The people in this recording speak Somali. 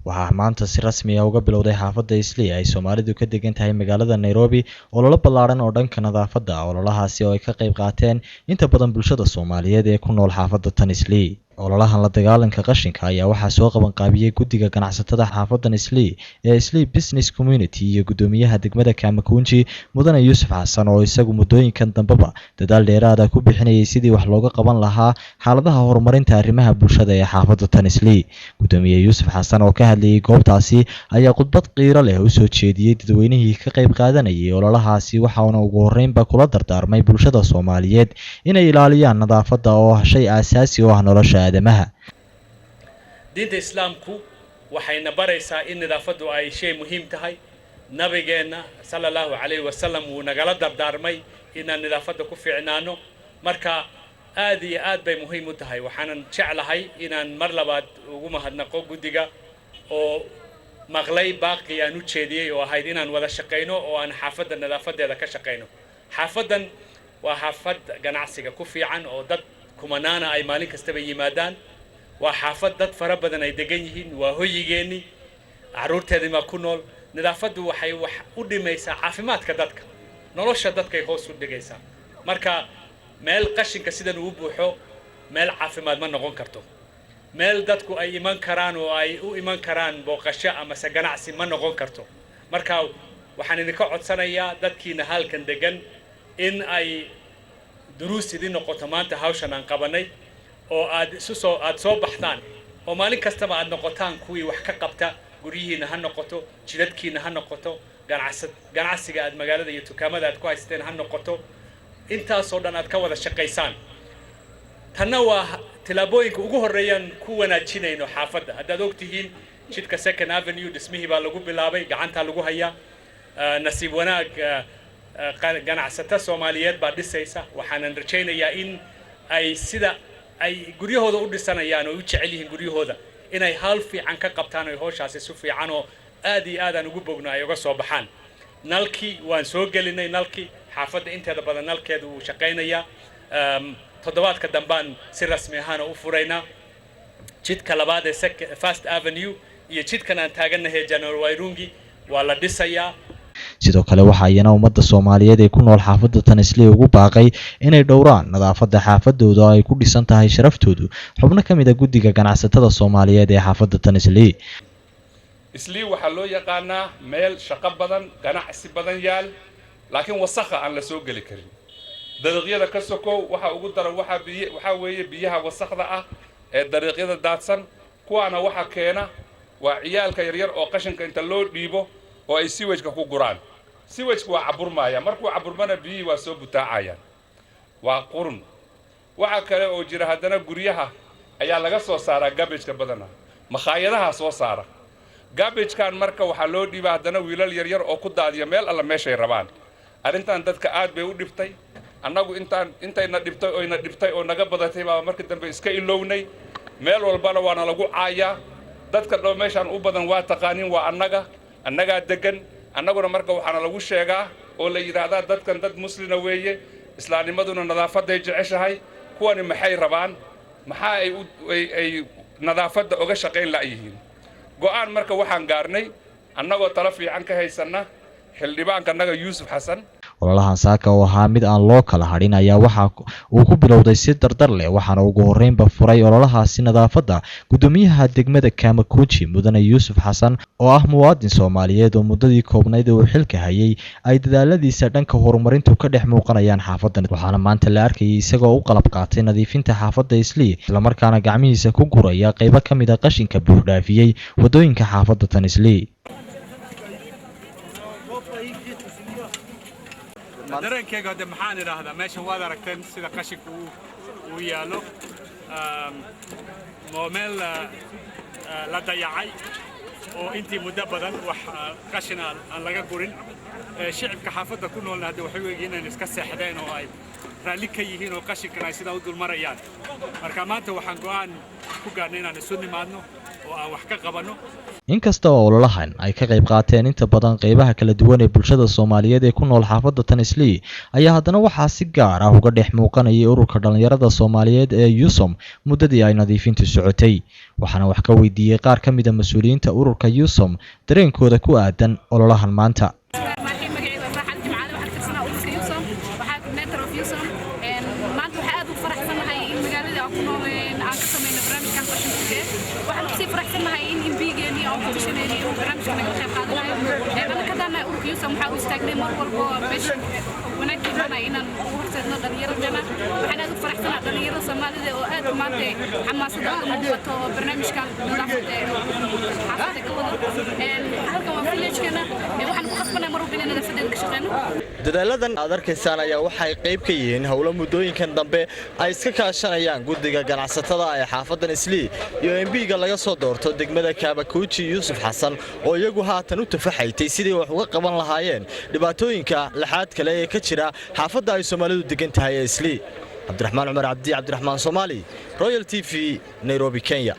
Waxaa maanta si rasmi ah uga bilowday xaafadda Islii ay Soomaalidu ka degan tahay magaalada Nairobi ololo ballaaran oo dhanka nadaafadda. Ololahaasi oo ay ka qayb qaateen inta badan bulshada Soomaaliyeed ee ku nool xaafadda tan Islii. Ololahan la dagaalanka qashinka ayaa waxaa soo qaban qaabiyey guddiga ganacsatada xaafadan Islii ee Islii Business Community iyo guddoomiyaha degmada Kaamakunji, Mudane Yuusuf Xasan, oo isagu muddooyinkan dambeba dadaal dheeraada ku bixinayay sidii wax looga qaban lahaa xaaladaha horumarinta arrimaha bulshada ee xaafadda tan Islii. Guddoomiye Yuusuf Xasan oo ka hadlayay goobtaasi ayaa khudbad qiiro leh usoo jeediyey dadweynihii ka qayb qaadanayay ololahaasi, waxauna ugu horreynba kula dardaarmay bulshada Soomaaliyeed inay ilaaliyaan nadaafadda oo ah shay aasaasi u ah nolosha aadamaha. Diinta Islaamku waxayna baraysaa in nadaafaddu ay shay muhiim tahay. Nabigeenna sala Allahu calayhi wasalam wuu nagala dardaarmay inaan nadaafadda ku fiicnaano. Marka aad iyo aad bay muhiim u tahay. Waxaanan jeclahay inaan mar labaad ugu mahadnaqo guddiga oo maqlay baaqii aan u jeediyey oo ahayd inaan wada shaqayno oo aan xaafadda nadaafadeeda ka shaqayno. Xaafaddan waa xaafad ganacsiga ku fiican oo dad kumanaana ay maalin kastaba yimaadaan. Waa xaafad dad fara badan ay degan yihiin. Waa hoyigeennii, carruurteedii baa ku nool. Nadaafaddu waxay wax u dhimaysaa caafimaadka dadka, nolosha dadkay hoos u dhigaysaa. Marka meel qashinka sidan uu buuxo meel caafimaad ma noqon karto, meel dadku ay iman karaan oo ay u iman karaan booqasho amase ganacsi ma noqon karto. Marka waxaan idinka codsanayaa dadkiina halkan degan in ay duruus idin noqoto maanta hawshan aan qabanay oo aad isu soo aad soo baxdaan oo maalin kastaba aad noqotaan kuwii wax ka qabta. Guryihiina ha noqoto, jidadkiina ha noqoto, ganacsiga aad magaalada iyo dukaamada aad ku haysteen ha noqoto, intaasoo dhan aad ka wada shaqaysaan. Tanna waa tillaabooyinka ugu horreeyaan ku wanaajinayno xaafadda. Haddaad og tihiin, jidka Second Avenue dhismihii baa lagu bilaabay, gacantaa lagu hayaa. Nasiib wanaag ganacsato Soomaaliyeed baa dhisaysa. Waxaanan rajaynayaa in ay sida ay guryahooda u dhisanayaan oo u jecel yihiin guryahooda inay hawl fiican ka qabtaan, oy hawshaasi si fiican oo aad iyo aad aan ugu bogno ay uga soo baxaan. Nalkii waan soo gelinay, nalkii xaafadda inteeda badan nalkeedu wuu shaqaynayaa. Toddobaadka dambaan si rasmi ahaana u furaynaa jidka labaad ee First Avenue iyo jidkan aan taagannahay General Wairungi waa la dhisayaa. Sidoo kale waxaa iyana ummadda Soomaaliyeed ee ku nool xaafadda tan Islii ugu baaqay inay dhowraan nadaafadda xaafadooda oo ay ku dhisan tahay sharaftoodu xubno ka mid ah guddiga ganacsatada Soomaaliyeed ee xaafadda tan Islii. Islii waxaa loo yaqaanaa meel shaqo badan, ganacsi badan yaal, laakiin wasakha aan la soo geli karin. Dariiqyada ka sokow, waxa ugu daran waxaa biy waxaa weeye biyaha wasakhda ah ee dariiqyada daadsan. Kuwaana waxa keena waa ciyaalka yaryar oo qashinka inta loo dhiibo oo ay sewage-ka ku guraan. Sewage-ka waa caburmaya, markuu caburmana biyihii waa soo butaacayaan, waa qurun. Waxa kale oo jira haddana guryaha ayaa laga soo saaraa garbage-ka badana, makhaayadaha soo saara garbage-kan. Marka waxaa loo dhiibaa haddana wiilal yaryar oo ku daadiya meel alla meeshay rabaan. Arrintan dadka aad bay u dhibtay. Annagu intaan intayna dhibtay oyna dhibtay oo naga badatay baa markii dambe iska ilownay. Meel walbana waana lagu caayaa. Dadka dho meeshaan u badan waa taqaaniin, waa annaga, annagaa degan annaguna. Marka waxaana lagu sheegaa oo la yidhaahdaa dadkan dad muslina weeye, islaamnimaduna nadaafaday jeceshahay. Kuwani maxay rabaan? Maxaa ay ay nadaafadda oga shaqayn la'yihiin? Go'aan marka waxaan gaarnay annagoo talo fiican ka haysanna xildhibaanka annaga Yuusuf Xasan. Ololahan saaka oo ahaa mid aan loo kala hadhin ayaa waxa uu ku bilowday si dardar leh, waxaana ugu horreynba furay ololahaasi nadaafadda guddoomiyaha degmada Kamakunji, Mudane Yuusuf Xasan, oo ah muwaadin Soomaaliyeed oo muddadii koobnayd ee uu xilka hayay ay dadaaladiisa dhanka horumarintu ka dhex muuqanayaan xaafaddan. Waxaana maanta la arkayay isagoo u qalab qaatay nadiifinta xaafadda Islii, islamarkaana gacmihiisa ku guraya qaybo ka mid ah qashinka buuxdhaafiyey waddooyinka xaafadda tan Islii. Dareenkayga hadde maxaan idhaahdaa? Meeshan waad aragteen sida qashinka uu yaallo. Waa meel la dayacay oo intii muddo badan wax qashin aan laga gurin. Shicibka xaafadda ku noolna hadde waxay u egyihiin inay iska seexdeen oo ay raalli ka yihiin oo qashinkan ay sidaa u dulmarayaan. Marka maanta waxaan go'aan ku gaarnay inaan isu nimaadno oo oo aan wax ka qabanno. Inkasta oo ololahan ay ka qayb qaateen inta badan qeybaha kala duwan ee bulshada Soomaaliyeed ee ku nool xaafadda tan Islii, ayaa haddana waxaa si gaar ah uga dhex muuqanayay ururka dhallinyarada Soomaaliyeed ee USOM muddadii ay nadiifintu socotay. Waxaana wax ka weydiiyey qaar ka mid ah mas-uuliyiinta ururka USOM dareenkooda ku aadan ololahan maanta. Magacayga waa Farxad Jimcaale, waxaan ka tirsanaa ururka USOM, waxaa coordinator of USOM. Maanta waxaa aad ugu faraxsanahay in magaalada aan ku nooleen aan ka sameyno barnaamijkan qashinka. Waxaan kusii faraxsanahay in MP-geenii aan ku tashanayni uu barnaamijka nagala qayb qaadanayo. Anaka haddaanahay ururka USOM, waxaa u istaagnay mar walbo meesha wanaag imaanaya inaan u horseedno dhallinyaradana. Waxaan aad ugu faraxsanahay dhallinyarada Soomaalida oo aad maanta xamaasada uga muuqato oo barnaamijkan nadaafadda xaafadda ka wado. Halkan waa village-keena, waxaan ku khasbanahay mar walba inaan nadaafadeeda ka shaqeyno. Dadaaladan aad arkaysaan ayaa waxay qayb ka yihiin howlo muddooyinkan dambe ay iska kaashanayaan guddiga ganacsatada ee xaafadan Islii iyo MP-ga laga soo doorto degmada Kaabakuuji, Yuusuf Xasan, oo iyagu haatan u tafaxaytay sidii wax uga qaban lahaayeen dhibaatooyinka laxaad kale ee ka jira xaafadda ay Soomaalidu degan tahay ee Islii. Cabdiraxmaan Cumar Cabdi, Cabdiraxmaan Soomaali, Royal TV, Nairobi, Kenya.